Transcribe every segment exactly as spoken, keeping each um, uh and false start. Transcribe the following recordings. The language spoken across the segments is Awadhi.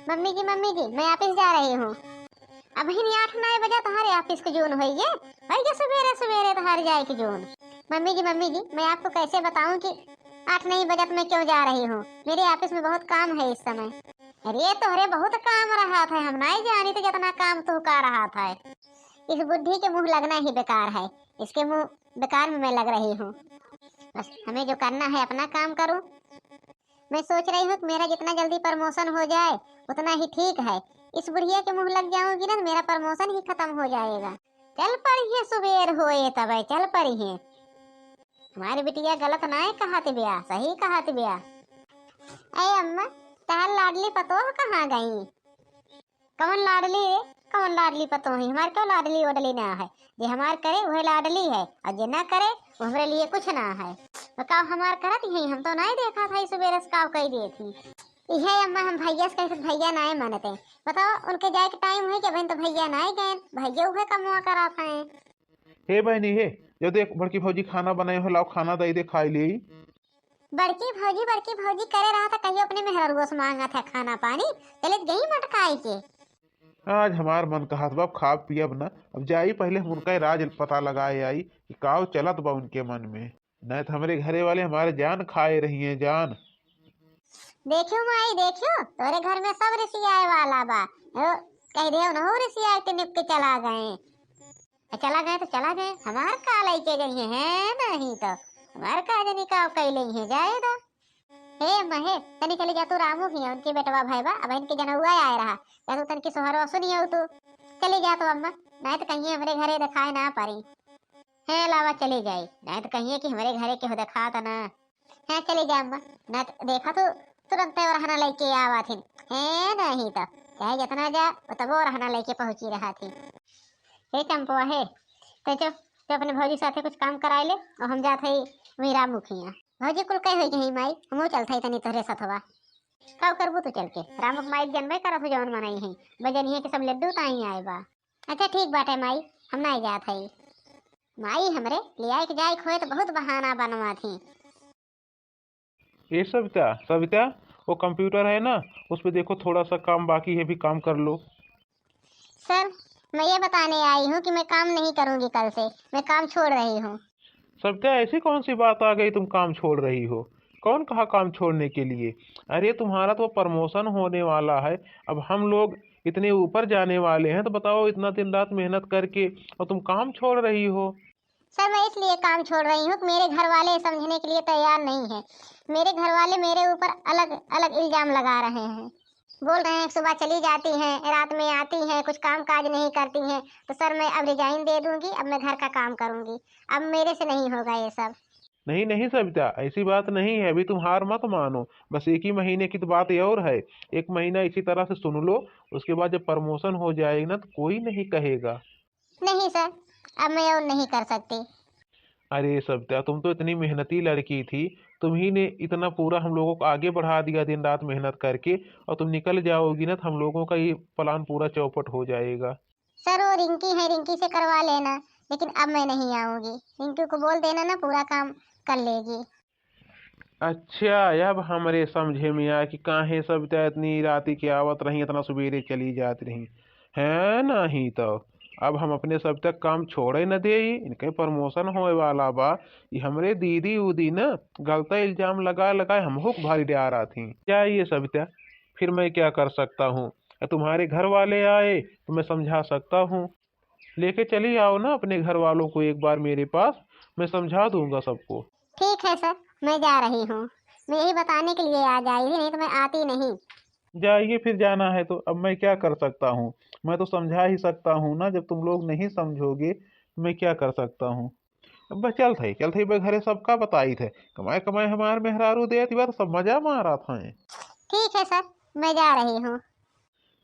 मम्मी जी, मम्मी जी, मैं ऑफिस जा रही हूँ। अबहिन आठ नौ बजा तोहरे ऑफिस के जून होइए, होइए सबेरे सबेरे तोहरे जाए के जून। मम्मी जी, मम्मी जी, मैं आपको कैसे बताऊं कि आठ नौ बजत मैं क्यों जा रही हूँ? मेरे ऑफिस में बहुत काम है इस समय। अरे तोहरे बहुत काम रहत है, हम नहीं जानी तो जितना काम तू का रहत है। इस बुढ़ी के मुँह लगना ही बेकार है, इसके मुँह बेकार में मैं लग रही हूँ। बस हमें जो करना है अपना काम करूँ। मैं सोच रही हूँ कि मेरा जितना जल्दी प्रमोशन हो जाए उतना ही ठीक है। इस बुढ़िया के मुँह लग जाऊंगी ना तो मेरा प्रमोशन ही खत्म हो जाएगा। चल पड़िए, सुबेर होए तबे चल पड़िए। हमारी बिटिया गलत नाय कहत बिया, सही कहत बिया। ए अम्मा, तहार लाडली पतोह कहाँ गई? कौन लाडली रे? कौन लाडली पतोह है? हमार क्यों लाडली ओडली ना है? जे हमार करे वह लाडली है, और जे ना करे वो हमरे लिए कुछ ना है। बताओ, हमार करत ही हम तो नहीं देखा था, सुबेरे से काव कही देत ही। इहे अम्मा, हम भैया से कहे भैया नाय मानते। बताओ, उनके जाए के टाइम हुई कि बहन तो भैया नाय गए, भैया उहे कमवा करा था। हे बहनी हे, जो देख बड़की भौजी खाना बनाए हो, लाओ खाना दे दे खाई ले। बड़की भौजी, बड़की भौजी करे रहा था, कहियो अपने मेहररुआ से मांगा था खाना पानी, चलित गई मटकाई के। आज हमार मन कहत बा, अब खाब पियब ना, अब जाई पहले हम उनका राज पता लगाए आई कि काव चलत बा उनके मन में, नहीं तो हमरे घरे वाले हमारे जान खाए रही हैं, जान। देखियो माई, देखियो, तोरे घर में सब रिसियाए वाला बा। ओ, कह दे उन्हों रिसिया के निप के चला गए। ए, चला गए तो चला गए, हमार का लइके गई हैं, नहीं तो हमार का जनी का कई लई हैं, जाए दो। हे अम्मा हे, तनी चली जा तू रामू की, उनके बेटवा भाई बा, अब इनके जनउआ आए रहा, या तू तनकी सोहरवा सुनियो तू। चली जा तू अम्मा, नहीं तो कहीं हमरे घरे दिखाए ना पड़ी। हे लावा चली जाई, नहीं तो कहिए कि हमरे घरे केहू दिखात ना। हैं, चली जा अम्मा, ना त-, देखा तू, तुरंते ओरहना लइके आवा थिन। हैं, नहीं तो, चाहे जितना जा, वो तब ओरहना लइके पहुँची रहा थी। हे चंपवा, हे, ते जो, जो अपने भौजी साथे कुछ काम कराए ले, और हम जात हई वहीं रामू खिया। भौजी कुल कहे होई गई माई, हमहू चलत हई तनी तोहरे सथवा। का करबू तू चल के? रामू के माई जनबे करत हो जवन मनाई है, बजनिए के सब लड्डू ताई आए बा। अच्छा ठीक बाटे माई, हम नहीं जात हई। माई हमरे ले आए के जाए के होए तो बहुत बहाना बनवा थी। ए सविता, सविता, वो कंप्यूटर है ना, उस पे देखो, थोड़ा सा काम बाकी है, भी काम कर लो। सर, मैं ये बताने आई हूँ कि मैं काम नहीं करूँगी कल से, मैं काम छोड़ रही हूँ। सविता, ऐसी कौन सी बात आ गई, तुम काम छोड़ रही हो? कौन कहा काम छोड़ने के लिए? अरे, तुम्हारा तो प्रमोशन होने वाला है, अब हम लोग इतने ऊपर जाने वाले हैं, तो बताओ, इतना दिन रात मेहनत करके और तुम काम छोड़ रही हो। सर, मैं इसलिए काम छोड़ रही हूँ कि मेरे घर वाले समझने के लिए तैयार नहीं है। मेरे घर वाले मेरे ऊपर अलग अलग इल्जाम लगा रहे हैं, बोल रहे हैं सुबह चली जाती हैं, रात में आती हैं, कुछ काम काज नहीं करती हैं। तो सर, मैं अब रिजाइन दे दूंगी, अब मैं घर का काम करूंगी, अब मेरे से नहीं होगा ये सब। नहीं नहीं सविता, ऐसी बात नहीं है, अभी तुम हार मत मानो, बस एक ही महीने की तो बात ये और है। एक महीना इसी तरह से सुन लो, उसके बाद जब प्रमोशन हो जाएगी ना तो कोई नहीं कहेगा। नहीं सर, अब मैं और नहीं कर सकती। अरे सविता, तुम तो इतनी मेहनती लड़की थी, तुम ही ने इतना पूरा हम लोगों को आगे बढ़ा दिया दिन रात मेहनत करके, और तुम निकल जाओगी ना तो हम लोगों का ये प्लान पूरा चौपट हो जाएगा। सर, वो रिंकी है, रिंकी से करवा लेना, लेकिन अब मैं नहीं आऊँगी। रिंकी को बोल देना ना, पूरा काम कर लेगी। अच्छा, अब हमरे समझे में आया कि काहे सविता इतनी राती के आवत रही, इतना सुबेरे चली जात रही। हैं, नहीं तो अब हम अपने सविता काम छोड़े न देई, इनके प्रमोशन होए वाला बा। ये हमरे दीदी उदी न गलता इल्जाम लगा लगाए हमहू के भारी डरा थी। जाइए सविता, फिर मैं क्या कर सकता हूँ, तुम्हारे घर वाले आए तो मैं समझा सकता हूँ। लेके चली आओ ना अपने घर वालों को एक बार मेरे पास, मैं समझा दूंगा सबको। ठीक है सर, मैं जा रही हूँ। मैं यही बताने के लिए आज आई थी, नहीं तो मैं आती नहीं। जाइए, फिर जाना है तो अब मैं क्या कर सकता हूँ? मैं तो समझा ही सकता हूँ ना, जब तुम लोग नहीं समझोगे, मैं क्या कर सकता हूँ? अब बस चलत हई, चलत हई, बे घरे सबका बताइत है, कमाए कमाए हमार मेहरारू देत बा तो सब मजा मारत हैं। ठीक है सर, मैं जा रही हूँ।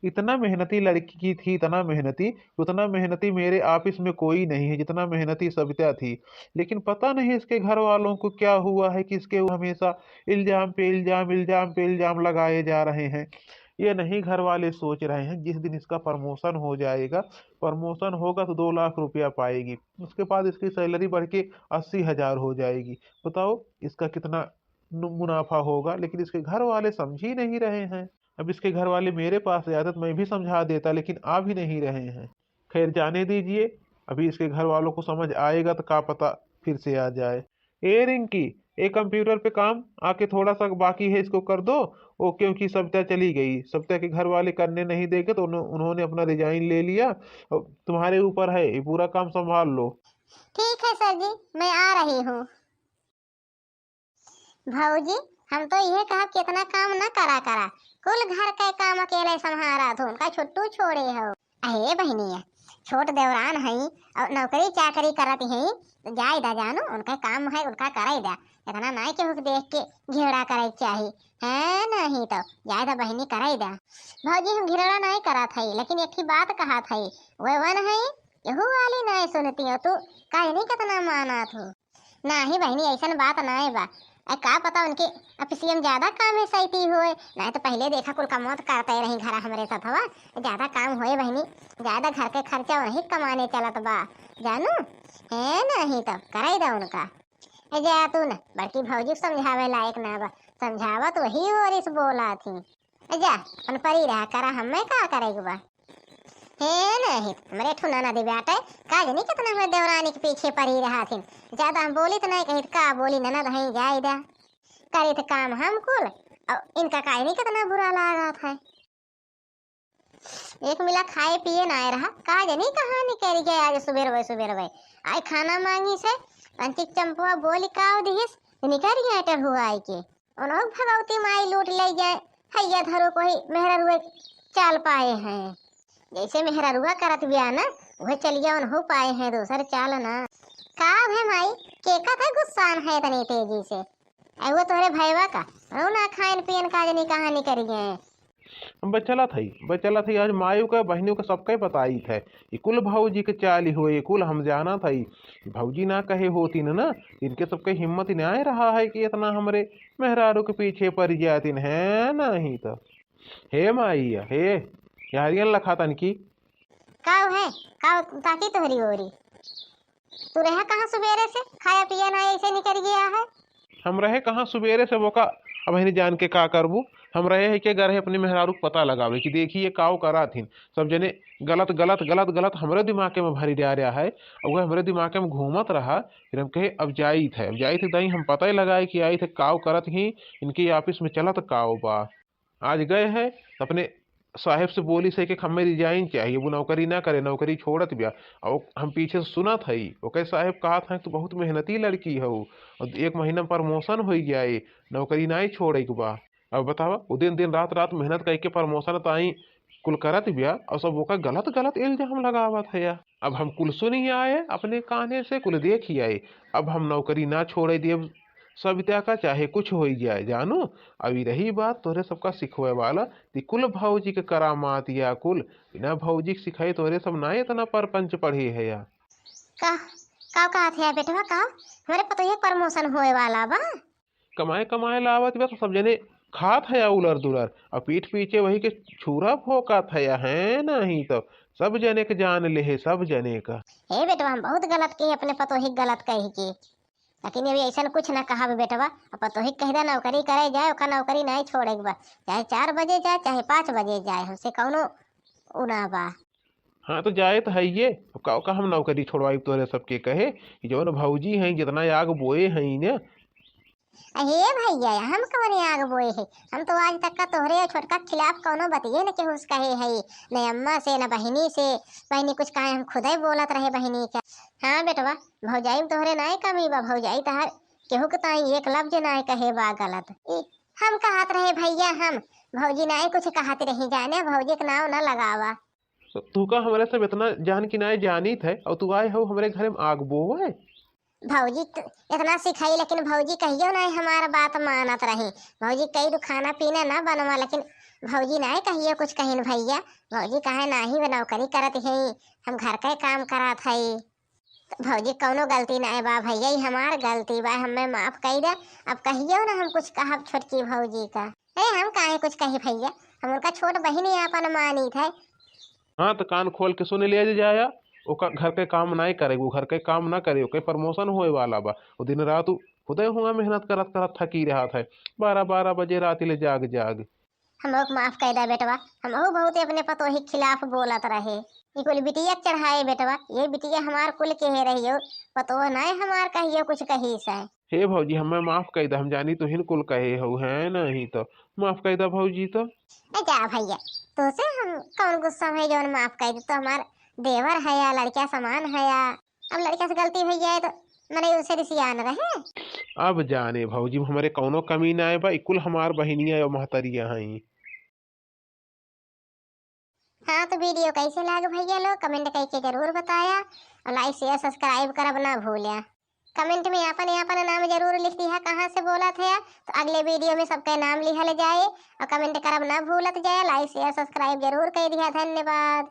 इतना मेहनती लड़की थी, इतना मेहनती, उतना मेहनती मेरे ऑफिस में कोई नहीं है जितना मेहनती सविता थी। लेकिन पता नहीं इसके घर वालों को क्या हुआ है कि इसके हमेशा इल्जाम पे इल्जाम, इल्जाम पे इल्जाम लगाए जा रहे हैं। ये नहीं घर वाले सोच रहे हैं जिस दिन इसका प्रमोशन हो जाएगा, प्रमोशन होगा तो दो लाख रुपया पाएगी, उसके बाद इसकी सैलरी बढ़ के अस्सी हज़ार हो जाएगी। बताओ इसका कितना नु-, मुनाफा होगा, लेकिन इसके घर वाले समझ ही नहीं रहे हैं। अब इसके घर वाले मेरे पास जाते तो मैं भी समझा देता, लेकिन आ भी नहीं रहे हैं। खैर, जाने दीजिए, अभी इसके घर वालों को समझ आएगा तो क्या पता फिर से आ जाए। ए रिंकी, ए कंप्यूटर पे काम आके थोड़ा सा बाकी है, इसको कर दो। वो क्योंकि सविता चली गई, सविता के घर वाले करने नहीं देंगे तो उन्हों-, उन्होंने अपना रिजाइन ले लिया। अब तुम्हारे ऊपर है, ये पूरा काम संभाल लो। ठीक है सर जी, मैं आ रही हूँ। भौजी, हम तो इहे कहब कि इतना काम न करा करा, कुल घर के काम अकेले संभारा थो, उनका छुट्टू छोड़े हो। अहे बहिनिया, छोट देवरान हई और नौकरी चाकरी करत हई, तो जाए दा जानू, उनका काम है, उनका करे दा। इतना नाई केहू के देख के घृणा करे के चाही, है नहीं तो जाए दा बहिनी, करे दा। भौजी, हम घृणा नाई करत हई, लेकिन एक ही बात कहत हई, वे वन हई, केहू वाली नाई सुनती हो, तू काहे नहीं कितना मानत हो। नाही बहिनी, ऐसन बात नाय बा। ए, का पता उनके ऑफिसिया में ज्यादा काम है सैती होए, नाय तो पहिले देखा कुल कमौत करते रही घरा हमरे साथ हवा। ज्यादा काम होए बहिनी, ज्यादा घर के खर्चा वही कमाने चलत बा, जानू। है नहीं तो कराई दा उनका। ए, जा तू न, बड़की भौजी को समझावे लायक ना बा, समझावत वही ओरिस बोला थी। ए, जा, अपन परी रहा करा, हमें का करे के बा। हे नहीं, हमरे ठू ननद बाटे, का जानी कितना हमरे देवरानी के पीछे परी रहा थिन। ज्यादा हम बोली तो नहीं कही, का बोली ननद हई, जाए दा। करी तो काम हम कुल, और इनका का नहीं कितना बुरा लागत है। एक मिला खाए पिए ना आए रहा, का जानी कहाँ निकल गए आज सुबेर वे, सुबेर वे। आए खाना मांगी से, अंतिक चंपुआ बोली काव दिहिस, निकल गए टेढ़ुआ आई के। उन्हों भगवती माई लूट ले जाए, हैया धरो कोई मेहररुआ चाल पाए हैं। जैसे मेहररुआ करत बिया ना, वह चलिया उन्हों पाए हैं दूसर चाल ना। का है माई, के का था गुस्सान है इतनी तेजी से? ऐ वो तोहरे भैया का, वो ना खाइन पियन का जनी कहाँ निकल गए। बचलत है, बचलत है, आज मायू का, बहनियों का सबके बताई थे। ये कुल भौजी के चाल ही हुए, ये कुल हम जाना था। ये भौजी ना कहे होती न ना, इनके सबके हिम्मत ही ना रहा है कि इतना हमरे मेहरारू के पीछे पड़ जातिन है, नहीं तो। हे माइया, हे, यारियन लखा तन की। का है? का ताकी तोहरी ओरी? तू रहा कहाँ सुबेरे से? खाया पिया ना ऐसे निकल गया है। हम रहे कहाँ सुबेरे से, वो का अब हिनी जान के का करबू? हम रहे है के घर है अपने मेहरारू के पता लगावे कि देखी ये काव करा थिन। सब जने गलत, गलत, गलत, गलत हमरे दिमागे में भरी जा रहा है। और वह हमरे दिमागे में घूमत रहा। फिर हम कहे, "अब जाइत है, अब जाइत है दाई, हम पता ही लगाए कि आइत है काव करत ही, इनके ऑफिस में चलत काव बा।" आज गए है तो अपने साहेब से बोली से कि हमें रिजाइन चाहिए, वो नौकरी ना करे, नौकरी छोड़त बिया। और हम पीछे से सुनत हई, ओकर साहेब कहत हैं, "तू बहुत मेहनती लड़की हऊ, और एक महीना में प्रमोशन हो जाए, नौकरी नाई छोड़े के बा।" अब बतावा, वो दिन, दिन रात, रात मेहनत करके प्रमोशन ताई कुल करत बिया, और सब ओकर गलत, गलत इल्जाम लगावत है यार। अब हम कुल सुनी आए, अपने काने से कुल देखी आए। अब हम नौकरी ना छोड़े देब सविता का, चाहे कुछ होई जाए, जानू। अब ई रही बात तोहरे सबका सिखवे वाला, ती कुल भौजी के करामात या कुल, बिना भौजी के सिखाए तोहरे सब ना इतना परपंच पढ़े है या। का, का कहत है बेटवा, का? हमरे पतोहिया के प्रमोशन होए वाला बा। कमाए कमाए लावत बा तो सब जने खात है या उलर दुलर, और पीठ पीछे वही के छुरा भोंकत है या, है नहीं तो सब जने के जान ले है, सब जने का। हे बेटवा, हम बहुत गलत कही अपने पतोही के गलत कही के, लेकिन अभी ऐसन कुछ ना कहब बेटवा। अब पतोही के कह दे नौकरी करे जाए, ओका नौकरी नहीं छोड़े के बा, चाहे चार बजे जाए, चाहे पाँच बजे जाए, हमसे कौनो उ ना बा। हाँ, तो जाए तो है ये, अब का, का हम नौकरी छोड़वाई तोहरे सबके कहे, कि जौन भौजी हैं, जितना आग बोए हैं ने। अहे भैया, हम कौन आग बोए है? हम तो आज तक का तोहरे और छोटका के खिलाफ कौनो बतिये न केहू से कहे है, न अम्मा से, न बहिनी से। बहिनी कुछ कहे, हम खुदे बोलत रहे बहिनी के। हाँ बेटवा, भौजाई में तोहरे नाय कमी बा, भौजाई तहार केहू के ताई एक लफ्ज नाय कहे बा गलत। ई हम कहत रहे भैया, हम भौजी नाय कुछ कहत रही, जाने भौजी के नाव न लगावा। तो तू का हमरे सब इतना जान की नाय जानित है और तू आए हो हमरे घरे में आग बोवे? भौजी त-, इतना सिखाई लेकिन भौजी कहियो नाय हमार बात मानत रही। भौजी कही तू खाना पीना ना बनवा, लेकिन भौजी नाय कहियो कुछ कहिन भैया। भौजी कहे नाही वे नौकरी करत है, हम घर के काम करत है। भौजी, कौनो गलती नाय बा भैया, ई हमार गलती बा, हमें माफ कई दे। अब कहियो ना हम कुछ कहब छोटकी भौजी का। अरे, हम काहे कुछ कही भैया, हम उनका छोट बहिनी आपन मानित है। हाँ, तो कान खोल के सुन ले जाया, ओका घर के काम नाय करे, वो घर के काम ना करे, ओके प्रमोशन होए वाला बा। वो दिन रात उ खुदे हुआ मेहनत करत करत थकी रहत है, बारह बारह बजे रात ले जाग जाग। हमहू के माफ कइ दा बेटवा, हमहू बहुत अपने पतोही के खिलाफ बोलत रहे। ई कुल बिटिया के चढ़ाए बेटवा, ये बिटिया हमार कुल केहे रहियो, पतोह नाय हमार कहियो कुछ कही से। हे भौजी, हमें माफ कइ दा, हम जानी तुहिन कुल कहे हो, हैं नहीं तो माफ कइ दा भौजी तो। ए जा भैया, तोसे हम कौन गुस्सा में जौन माफ कइ दे, तो हमार देवर है या लड़का समान है या, अब लड़का से गलती होइ जाए तो मने उसे रिसियान रहे। अब जाने भौजी, हमरे कौनो कमी ना बा, ई कुल हमार बहिनिया या महतरिया हई। हाँ, तो video कैसे लाग भैया लोग, comment कइके जरूर बताया और like, share, subscribe करब ना भूल्या। Comment में आपन आपन नाम जरूर लिख दिया, कहाँ से बोलत है, तो अगले video में सबके नाम लिहल जाए और comment करब ना भूलत जाए, like, share, subscribe जरूर कइ दिया। धन्यवाद।